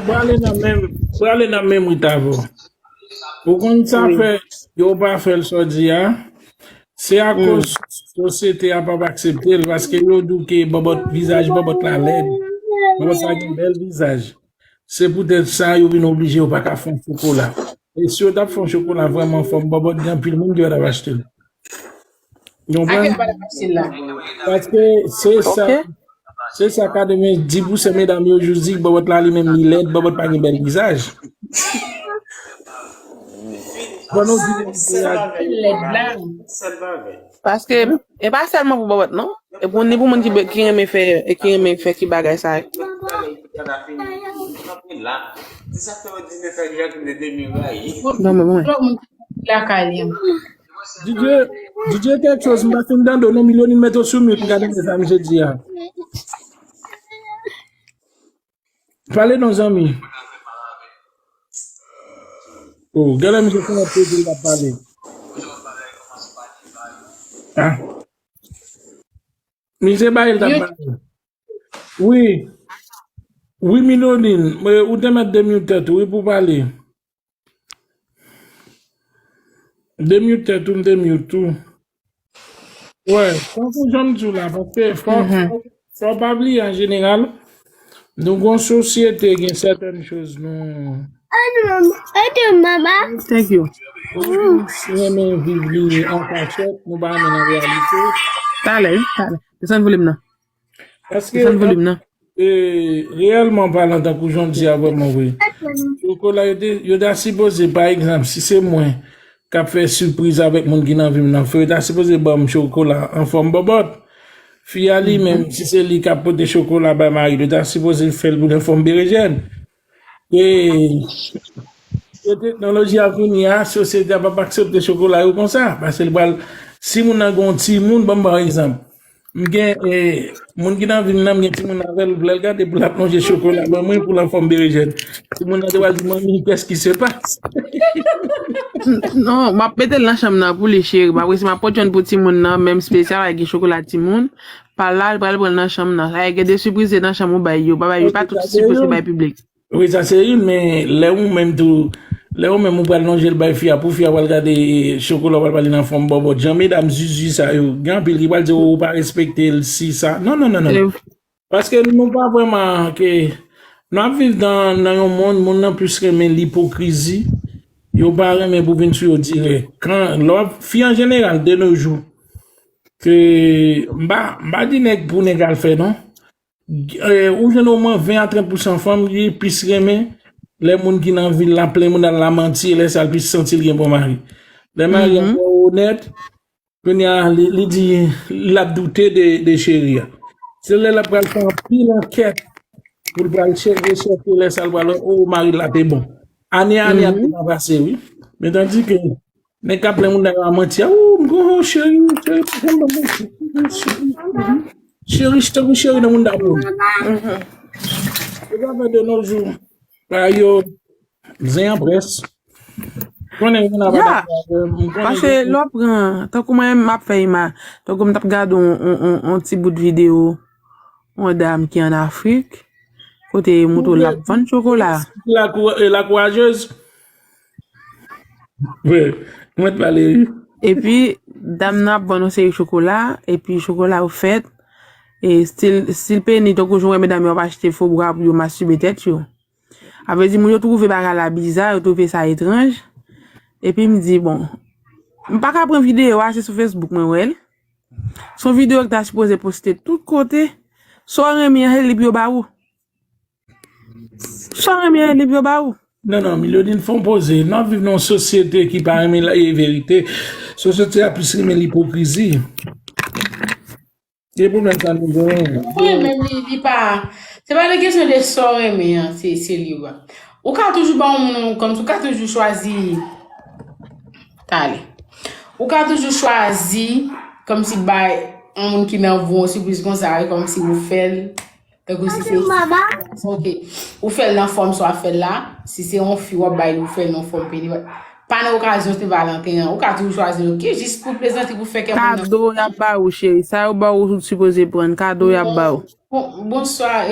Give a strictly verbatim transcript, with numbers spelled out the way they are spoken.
Prale nan menm, prale nan menm rit avè w. Ou konn sa fè yo pa fè l sa w di a? Se akoz sosyete a p ap aksepte l, paske yo di w ke bòbòt, vizaj bòbòt la lèd. Bòbòt la gen bèl vizaj. Se poutèt sa yo vin oblije yo pa ka fè yon chokola. E si yo t ap fè yon chokola vrèman fòm, bòbòt gen anpil moun ki pa t ap achte l. Ou konprann? Paske se sa, se sa, katrevenndis pousan medam yo jis di bòbòt la li menm li lèd, bòbòt pa gen bèl vizaj. Fò nou di verite a. Lèd la. Paske e pa sèlman pou bòbòt non. E pou ni pou moun ki, ki renmen fè, e ki renmen fè ki bagay sa. Non, men bon. Lakay li. Didye, Didye kèk choz, m pa fin tande w non, Milonin mete w sou mute, gade sa misye di a. Pale non, zanmi. Oh, gade misye fè yon peze l ap pale. Ah. Misye bay l t ap pale. Wi. Wi, Milonin, ou te mèt demute tèt ou, wi, pou pale. Demute tèt ou, m demute tou. Wè, tankou jan m di w la, paske fò, fò, fò w pa bliye an jeneral, nou gon sosyete, gen sètèn choz nou Thank you. Nou renmen viv li an kachèt, nou pa renmen nan reyalite. Talè, wi, talè. Desann volim nan. Paske, desann volim nan. E, reyèlman palan, tankou jan w di a vrèman vre. Chokola, yo te, yo ta sipoze, pa egzanp, si se mwen k ap fè sipriz avèk moun ki nan vi m nan, fò yo ta sipoze ban m chokola an fòm bòbòt. Fi a li menm, si se li k ap pote chokola bay mari l, yo ta sipoze fè l pou l an fòm berejèn. E, e teknoloji a vini a, sosyete a p ap aksepte chokola yo konsa. Paske li pral, si moun nan gen yon timoun, ban m ba w egzanp. M gen, e, moun ki nan vi m nan, m gen timoun avè l, lè l gade pou l ap lonje chokola ban mwen, pou l an fòm berejèn. Timoun nan te pral di, "Manmi, qu'est-ce qui se passe?" Non, m ap mete l nan chanm nan pou li, cheri. M ap resi, m ap pran yon pou timoun nan, menm espesyal, gen chokola timoun. Pa la, l pral pran l nan chanm nan. Sa gen de sipriz nan chanm ou bay yo. Pa bay, pa tout sipriz ou bay piblik. Wi, sa se youn, men lè ou menm tou, lè ou menm ou pral lonje l bay fi a, pou fi a pral gade chokola, pral pale nan fòm bòbòt. Jan medam zuzu sa yo, gen anpil ki pral di ou pa respekte l, si sa. Non, non, non, non. Paske nou pa vrèman ke, nou ap viv nan, nan yon mond, moun nan plis renmen lipokrizi. Yo pa renmen pou vin sou yo dirèk. Kan, lè w ap, fi an jeneral, de nos jours, ke, m pa, m pa di nèg pou nèg al fè, non. E, ou jwenn omwen ven a trant pousan fanm, li plis renmen lè moun ki nan vil la plen moun al lamanti, e lè sa l plis santi l gen bon mari. Lè mari an bò onèt, kounye a, li, li di, l ap doute de, de cheri a. Se lè l ap pral fè anpil ankèt pou l pral chè-, rechèche, lè sa l pral wè, o, mari l la te bon. Ane, ane ap gentan pase, wi. Men tandike, nèg k ap plen moun nan yo a manti a, o, m gon cheri, cheri, cheri, cheri, cheri, cheri, cheri, cheri nan moun damou. Se pa vre de nos jours. Bagay yo, zen an près. Konnen moun ap atake avè m, m konnen. Paske lè w pran, tankou mwen, m ap fè imaj, tankou m t ap gade on, on, on, on ti bout videyo, on dam ki an Afrik, kote yo montre l ap vann chokola. La kou-, e la kourajez. Vre, mwen t pale, wi. Epi, dam nan ap vann yon seri chokola, epi chokola yo fèt, e stil, stil peni, tankou jan w wè medam yo ap achte fo bwa pou yo mastibe tèt yo. A vle di, moun yo twouve bagay la biza, yo twouve sa etranj. Epi m di, bon, m pa ka pran videyo a, se sou Facebook mwen wè l. Se yon videyo ki ta sipoze poste tout kote. Sa w renmen an, se li pou yo ba ou. Sa w renmen an, se li pou yo ba ou. Non, non, Milonin, fò w poze. N ap viv nan yon sosyete ki pa renmen la, e verite. Sosyete a plis renmen lipokrizi. E pwoblèm sa nou genyen. Ou konnen menm li, li pa, se pa de kesyon de sa w renmen an, se, se li ou pa. Ou ka toujou ba yon moun, kòmsi ou ka toujou chwazi, talè. Ou ka toujou chwazi, kòmsi bay yon moun ki nan vi w yon sipriz konsa, wi, kòmsi ou fè l, tankou si se, ok. Ou fè l nan fòm sa w ap fè l la, si se yon fi w ap bay li, ou fè l nan fòm peni. Pa nan okazyon Sen Valanten an, ou ka toujou chwazi, ok, jis pou plezantri, pou fè kè moun nan. Kado y ap ba ou, cheri. Sa yo ba ou, ou sipoze pran. Kado y ap ba ou. Bon, bonswa,